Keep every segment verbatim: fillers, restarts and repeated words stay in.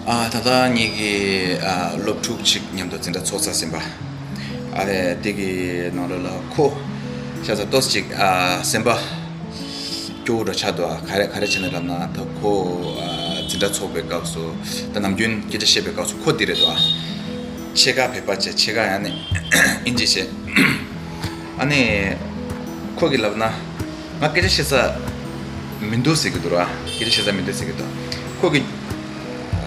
ཨ། ད་ལྟ་ངེད་ཀྱི་ཨ་སློབ་ཕྲུག་ཅིག་མཉམ་དུ་འཛིན་གྲྭ་ཚོགས་ཚར་ཟིན་པ། ཨ་རེ། དེ་གི་ནང་ལོགས་ལ་ཁོ་ཤ་ཚ་ཏོག་ཙམ་ཅིག་ཨ་སེམས་པ་སྐྱོ་བོ་འདྲ་ཆགས་འདུག། ཨ། ག་རེ་ག་རེ་བྱས་ནས་ལབ་ན། ད་ཁོ་ཨ་འཛིན་གྲྭ་ཚོགས་པའི་སྐབས་སུ། ད་ནམ་རྒྱུན་སྐད་ཆ་བཤད་པའི་སྐབས་སུ་ཁོ་འདི་རེད་འདུག། ཨ། ཕྱེད་ཀ་བོད་པ་བྱས། ཕྱེད་ཀ་ཡང་ནི་ཨིན་ཇི་བྱས། ཨ་ནི་ཁོ་གིས་ལབ་ན། ང་སྐད་ཆ་བཤད་ས་མི་འདུག་ཟེར་གྱི་འདུག་ར། སྐད་ཆ་བཤད་ས་མི་འདུག་ཟེར་གྱི་འདུག། ཁོ་གིས་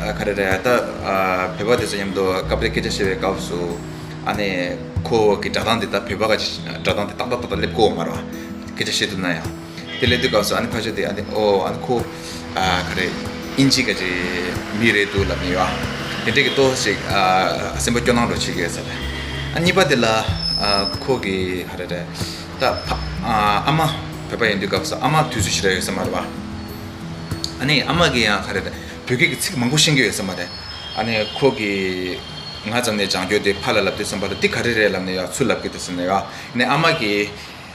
ཨ་ག་རེ་རེད། ད་ཨ་བོད་པ་དེ་ཚོ་མཉམ་དུ་སྐབས་རེ་སྐད་ཆ་བཤད་པའི་སྐབས་སུ། ཨ་ནི་ཁོ་གི་སྒྲ་གདངས་དེ། ད་བོད་པ་ག་སྒྲ་གདངས་དེ་ཏག་ཏག་ཏག་ཏག་སླེབས་ཀྱི་ཡོད་མ་རེད་བ། སྐད་ཆ་བཤད་ཐུབ་ན་ཡང་། དེ་སླེབས་དུས་སྐབས་སུ་ཨ་ནི་ཕལ་ཆེར་དེ། ཨ་ནི་ཨོ། ཨ་ནི་ཁོ་ཨ་ག་རེ་ཨིན་ཇི་ག་ཅིག་མི་རེད་འདུག་ལབ་ནས་ཡོད། དེ་འདྲས་ཀྱི་ཏོག་ཙམ་ཅིག་ཨ་སེམས་པ་སྐྱོ་སྣང་འདྲ་བྱེད་ཀྱི་ཡོད་ས་རེད། ཨ་གཉིས་པ་དེ་ལ་ཨ་ཁོ་གི་ག་རེ་རེད། ད་ཕ་ཨ་ཨ་མ་བོད་པ་ཡིན་དུས་སྐབས་སུ་ཨ་མ་དུས་ཚོད་ཞེ་དྲག་ཡོད་ས་མ་རེད་བ། ཨ་ནི་ཨ་མ་གིས་ཡང་ག་རེ་རེད། བོད་སྐད་ཀྱི་ཚིག་མང་པོ་ཤེས་ཀྱི་ཡོད་ས་མ་རེད། ཨ་ནི་ཁོ་གིས་ང་ཙམ་ནས་སྦྱང་རྒྱུ་དེ། ཕ་ལ་ལབ་དུས་ཙམ་པ་ལ་འདི་ག་རེ་རེད་ལབ་ནས་ཡང་ཚུར་ལབ་ཀྱི་འདུག་ཟེར་ནས་ཡང་། ཨ་ནི་ཨ་མ་གིས་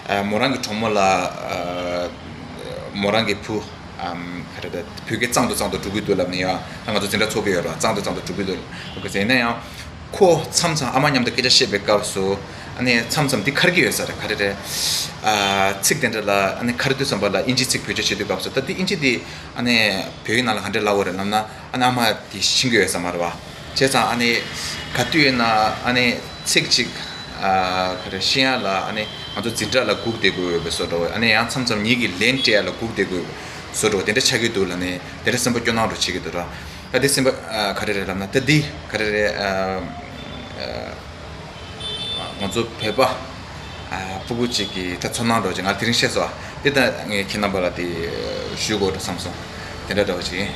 ཨ་མོ་རང་གི་གྲོགས་མོ་ལ། ཨ་མོ་རང་གི་བུ་ཨམ་ག་རེ་ད་བོད་སྐད་གཙང་དུ་གཙང་དུ་འགྲོ་གི་འདུག་ལབ་ནས་ཡང་། ད་ང་ཚོ་འཛིན་གྲྭ་ཚོགས་ཀྱི་ཡོད་ར། གཙང་དུ་གཙང་དུ་འགྲོ་གི་འདུག་ལབ་ཀྱི་ཟེར། ཡིན་ན་ཡང་ཁོ་མཚམས་མཚམས་ཨ་མ་མཉམ་དུ་སྐད་ཆ་བཤད་པའི་སྐབས་སུ། ཨ་ནི་མཚམས་མཚམས་འདི་འཁར་གྱི་ཡོད་ས་རེད། ག་རེ་རེད། ཨ་ཚིག་དེ་འདྲ་ལ་ཨ་ནི་འཁར་དུས་ཙམ་པ་ལ་ཨིན་ཇི་ཚིག་བེད་སྤྱོད་བྱེད་དུས་སྐབས་སུ། ད་འདི་ཨིན་ཇི་འདི་ཨ་ནི་བོད་ཡིག་ནང་ལ་ག་འདྲས་ལབ་དགོས་རེད་ལབ་ན། ཨ་ནི་ཨ་མ་དེ་ཤེས་ཀྱི་ཡོད་ས་མ་རེད་བ། བྱས་ཙང་ཨ་ནི་ག་དུས་ཡིན་ན་ཨ་ནི་ཚིག་ཅིག་ཨ་ག་རེ་ཤེས་ཡ་ལ། ཨ་ནི་ང་ཚོ་འཛིན་གྲྭ་ལ་སྒུག་བསྡད་དགོས་ཡོད་པའི་བཟོ་འདྲ་བོ། ཨ་ནི་ཡང་མཚམས་མཚམས་ངེད་ཀྱི་ལན་སྤྲད་ཡ་ལ་སྒུག་བསྡད་དགོས་ཡོད་པའི་བཟོ་འདྲ་བོ་དེ་འདྲ་ཆགས་ཀྱི་འདུག་ལབ་ནས། དེ་འདྲ་སེམས་པ་སྐྱོ་སྣང་འདྲ་བྱེད་ཀྱི་འདུག་ར། ད་འདི་སེམས་པ་ཨ་ག་རེ་རེད་ལབ་ན། ད་འདི་ག་རེ་རེད། ཨ་ཨ་ང་ཚོ་བོད་པ་ཨ་སྤུ་གུ་ཅིག་གི་ད་ཚོར་སྣང་འདྲ་བོ་ཅིག་ང་དེ་རིང་ཤེས་སོང་། ཨ་འདི་ད་ངས་ཁྱེད་རྣམ་པ་ལ་དེ་ཞུ་དགོས་འདྲ་བསམ་སོང་། དེ་འདྲ་འདྲ་བོ་ཅིག་ཡིན།